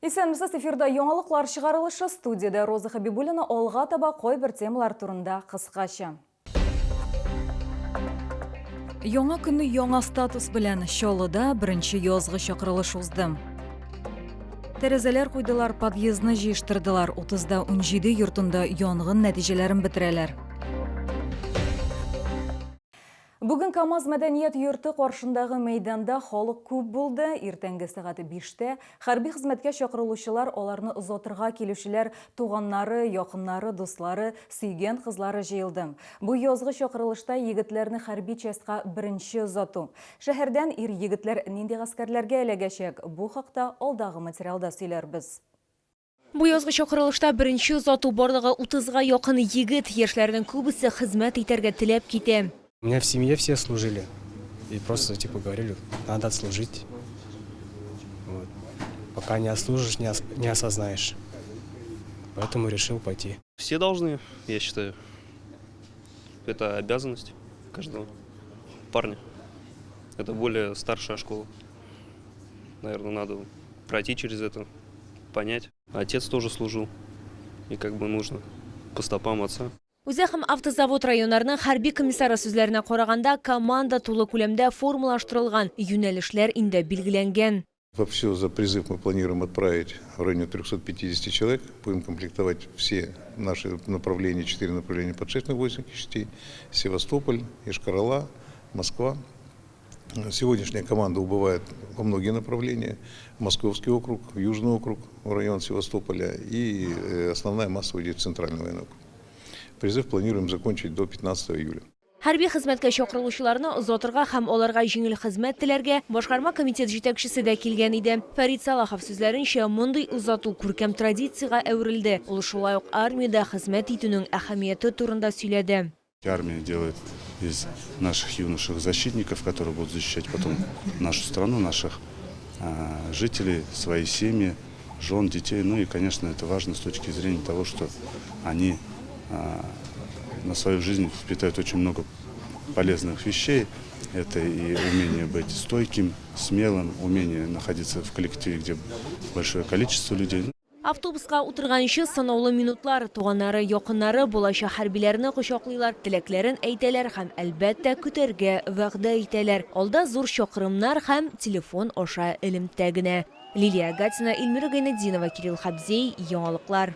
Исәнмесез, эфирда яңалыклар чыгарылышы, студиядә Роза Хәбибуллина алга таба кайбер темалар турында кыскача. Яңа көнне яңа статус белән Чаллыда беренче язгы чакырылыш узды. Тәрәзәләр куйдылар, подъездны җыештырдылар, 30-да 17 йортында янгын нәтиҗәләрен бетерәләр. Бүген КАМАЗ мәдәният йорты каршындагы мәйданда халык күп булды. Иртәнге сәгать биштә хәрби хезмәткә чакырылучылар, аларны озатырга килүчеләр, туганнары, якыннары, дуслары, сөйгән кызлары җыелды. Бу язгы чакырылышта егетләрне хәрби частька беренче озату. Шәһәрдән ир-егетләр нинди гаскәрләргә эләгәчәк? Бу хакта алдагы материалда сөйләрбез. Бу язгы чакырылышта беренче озату барлыгы утызга якын егет, яшьләрнең күбесе хезмәт итәргә теләп китә. У меня в семье все служили и просто типа говорили, надо отслужить. Вот. Пока не отслужишь, не, не осознаешь. Поэтому решил пойти. Все должны, я считаю. Это обязанность каждого парня. Это более старшая школа. Наверное, надо пройти через это, понять. Отец тоже служил, и как бы нужно по стопам отца. Үзәк һәм Автозавод районнарының хәрби комиссары сүзләренә караганда, команда тулы күләмдә формалаштырылган, юнәлешләр инде билгеләнгән. Вообще за призыв мы планируем отправить в районе 350 человек. Будем комплектовать все наши направления, четыре направления подшефных воинских частей. Севастополь, Йошкар-Ола, Москва. Сегодняшняя команда убывает во многие направления. Московский округ, Южный округ, район Севастополя и э, основная масса уйдет в Центральный военный округ. Призыв планируем закончить до 15 июля. Хәрби хезмәткә чакырылучыларны озатырга һәм аларга җиңел хезмәт теләргә Башкарма комитет җитәкчесе дә килгән иде. Фәрит Салахов сүзләренчә, мондый озату күркәм традициягә әверелде. Ул шулай ук армиядә хезмәт итүнең әһәмияте турында сөйләде. Армия делает из наших юношей защитников, которые будут защищать потом нашу страну, наших жителей, свои семьи, жен, детей. Ну и, конечно, это важно с точки зрения того, что они на свою жизнь впитают очень много полезных вещей. Это и умение быть стойким, смелым, умение находиться в коллективе, где большое количество людей. Автобуска утырганчы санаулы минутлар, туганнары, якыннары булачак хәрбиләрне кочаклыйлар, теләкләрен әйтәләр һәм, әлбәттә, көтәргә вәгъдә итәләр. Алда зур чакрымнар һәм телефон аша элемтә генә. Лилия Гатина, Эльмира Гайнетдинова, Кирилл Хабзей, Яңалыклар.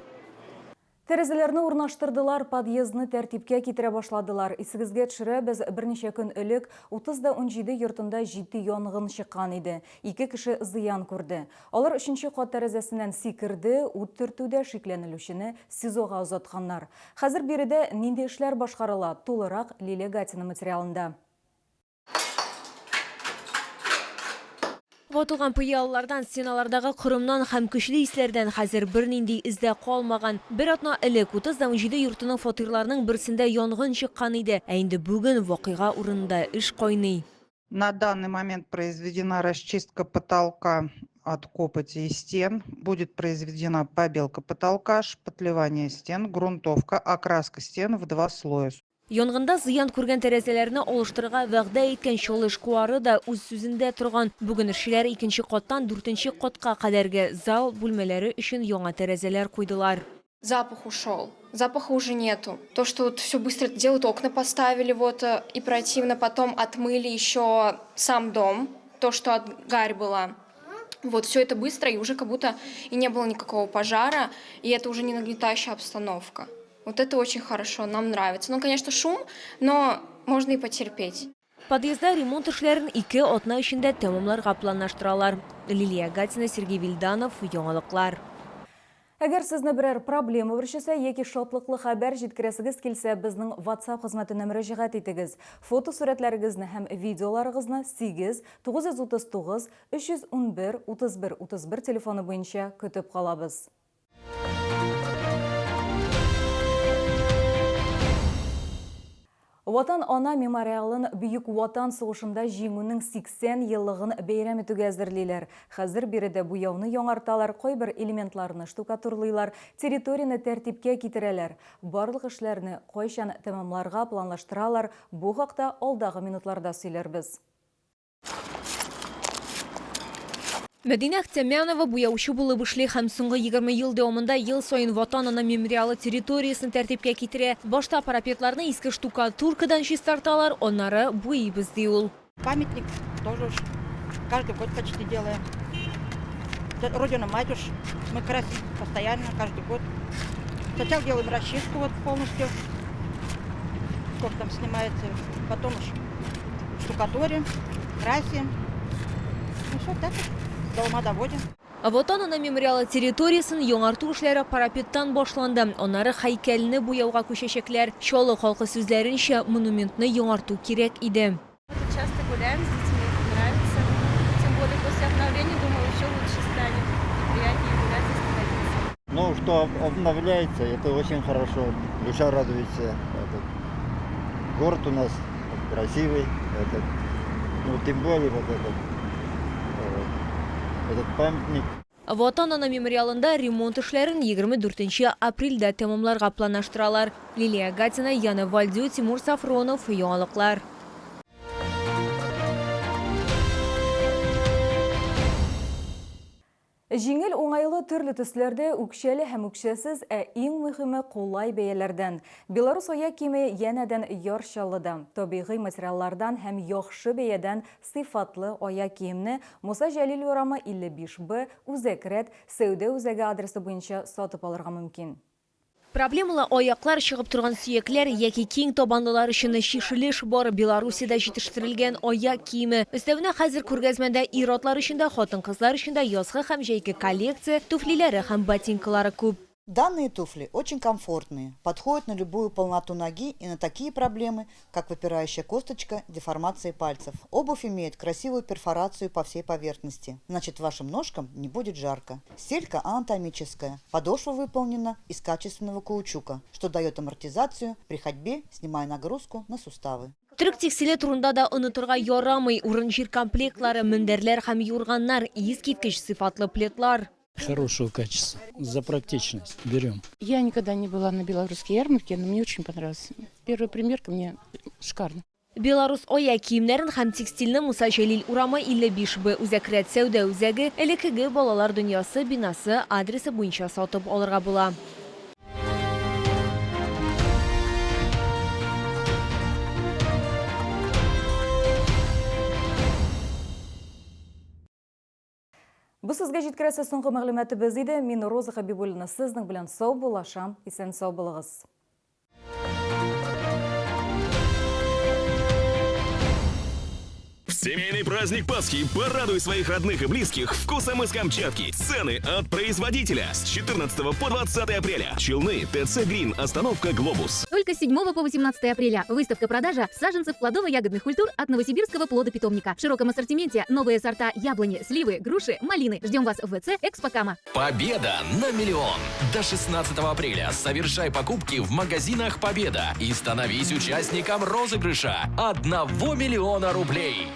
Тәрәзәләрне урнаштырдылар, подъездны тәртипкә китерә башладылар. Исегезгә төшерәбез, берничә көн элек 30 да 17 йортында җитди янгын чыккан иде. Ике кеше зыян күрде. Алар өченче кат тәрәзәсеннән сикерде, ут төртүдә шикләнелүчене СИЗОга озатканнар. Хәзер биредә нинди эшләр башкарыла, тулырак Лилия Гатина материалында. Ватылган пыялалардан, стеналардагы корымнан һәм көчле исләрдән хәзер бернинди эз дә калмаган. Бер атна элек 30 да 17 йортының фатирларының берсендә янгын чыккан иде. Ә инде бүген вакыйга урынында эш кайный. На данный момент произведена расчистка потолка от копоти и стен. Будет произведена побелка потолка, шпатлевание стен, грунтовка, окраска стен в два слоя. Янгында зыян күргән тәрәзәләрне алыштырырга вәгъдә иткән Чаллы эшкуары да үз сүзендә торган. Бүген эшчеләр икенче каттан дүртенче катка кадәрге зал бүлмәләре өчен яңа тәрәзәләр куйдылар. Запах ушел, запаха уже нету. То, что вот все быстро делают, окна поставили вот и противно, потом отмыли еще сам дом, то, что от гарь была. Вот все это быстро, и уже как будто и не было никакого пожара, и это уже не нагнетающая обстановка. Вот это очень хорошо, нам нравится. Ну, конечно, шум, но можно и потерпеть. Подъездда ремонт эшләрен ике атна эчендә тәмамларга планлаштыралар. Лилия Гатина, Сергей Вильданов, Яңалыклар. Әгәр сезне берәр проблема борчыса яки шатлыклы хәбәр җиткерәсегез килсә, безнең WhatsApp хезмәтенә мөрәҗәгать итегез. Фотосурәтләрегезне һәм видеоларыгызны 8 939 311 31 31 телефоны буенча көтеп калабыз. Ватан ана мемориалын Бөек Ватан сугышында җиңүнең 80 еллыгын бәйрәм итүгә әзерлиләр. Хәзер биредә буяуны яңарталар, кайбер элементларны штукатурлыйлар, территорияне тәртипкә китерәләр. Барлык эшләрне кайчан тәмамларга планлаштыралар, бу хакта алдагы минутларда сөйләрбез. Мәдинә Әхтәмянова буяучы булып эшли һәм соңгы 20 ел дәвамында ел саен Ватан-Ана мемориалы территориясен тәртипкә китерә. Башта парапетларны иске штукатуркадан чистарталар, аннары буйыйбыз, ди ул. Памятник тоже уж каждый год почти делаем. Родина-мать уж мы красим постоянно, каждый год. Сначала делаем расчистку вот полностью, сколько там снимается, потом уж штукатурим, красим. Ну все, так вот, до ума доводим. Ватан-Ана мемориалы территориясен яңарту эшләре парапеттан башланды. Аннары һәйкәлне буяуга күчәчәкләр. Чаллы халкы сүзләренчә, монументны яңарту кирәк иде. Мы часто гуляем с детьми, нравится. Тем более после обновления, думаю, еще лучше станет. И приятнее гулять и становиться. Ну, что обновляется, это очень хорошо. Душа радуется. Этот город у нас красивый. Этот, ну, тем более вот этот, этот памятник. Ватан-Ана мемориалында ремонт эшләрен 24 апрельдә тәмамларга планлаштыралар. Лилия Гатина, Яна Вальдю, Тимур Сафронов. Яңалыклар. Җиңел, уңайлы, төрле төсләрдә, үкчәле һәм үкчәсез, ә иң мөһиме кулай бәяләрдән. Беларус аяк киеме янәдән Яр Чаллыда. Табигый материаллардан һәм яхшы бәядән сыйфатлы аяк киемне Муса Җәлил урамы 55 Б, Үзәк рәт, сәүдә үзәге адресы буенча сатып алырга мөмкин. Проблемалы аяклар, чыгып торган сөякләр яки киң табанлылар өчен чишелеш бар Белоруссиядә җитештерелгән аяк киеме. Өстәвенә хәзер күргәзмәдә ир-атлар өчен дә, хатын-кызлар өчен дә язгы һәм җәйге коллекция, туфлиләре һәм ботинкалары күп. Данные туфли очень комфортные, подходят на любую полноту ноги и на такие проблемы, как выпирающая косточка, деформация пальцев. Обувь имеет красивую перфорацию по всей поверхности, значит, вашим ножкам не будет жарко. Стелька анатомическая, подошва выполнена из качественного каучука, что дает амортизацию при ходьбе, снимая нагрузку на суставы. Төрек текстиле турында да онытырга ярамый. Урын-җир комплектлары, мендәрләр һәм юрганнар, искиткеч сыйфатлы пледлар. Хорошего качества. За практичность берем. Я никогда не была на белорусской ярмарке, но мне очень понравилось. Первая примерка мне шикарно. Беларус аяк киемнәрен һәм текстильне Муса Җәлил урамы 55 Б Үзәк рәт сәүдә үзәге, элеккеге Балалар дөньясы бинасы адресы буенча сатып алырга була. Бу сезгә җиткерәсе соңгы мәгълүматыбыз иде. Мин Роза Хәбибуллина сезнең белән саубуллашам. Исән-сау булыгыз. В семейный праздник Пасхи порадуй своих родных и близких вкусом из Камчатки. Цены от производителя с 14 по 20 апреля. Челны, ТЦ Грин, остановка Глобус. Только с 7 по 18 апреля. Выставка-продажа саженцев плодово-ягодных культур от Новосибирского плодопитомника. В широком ассортименте новые сорта яблони, сливы, груши, малины. Ждем вас в ВЦ Экспокама. Победа на миллион! До 16 апреля совершай покупки в магазинах «Победа» и становись участником розыгрыша 1 миллиона рублей.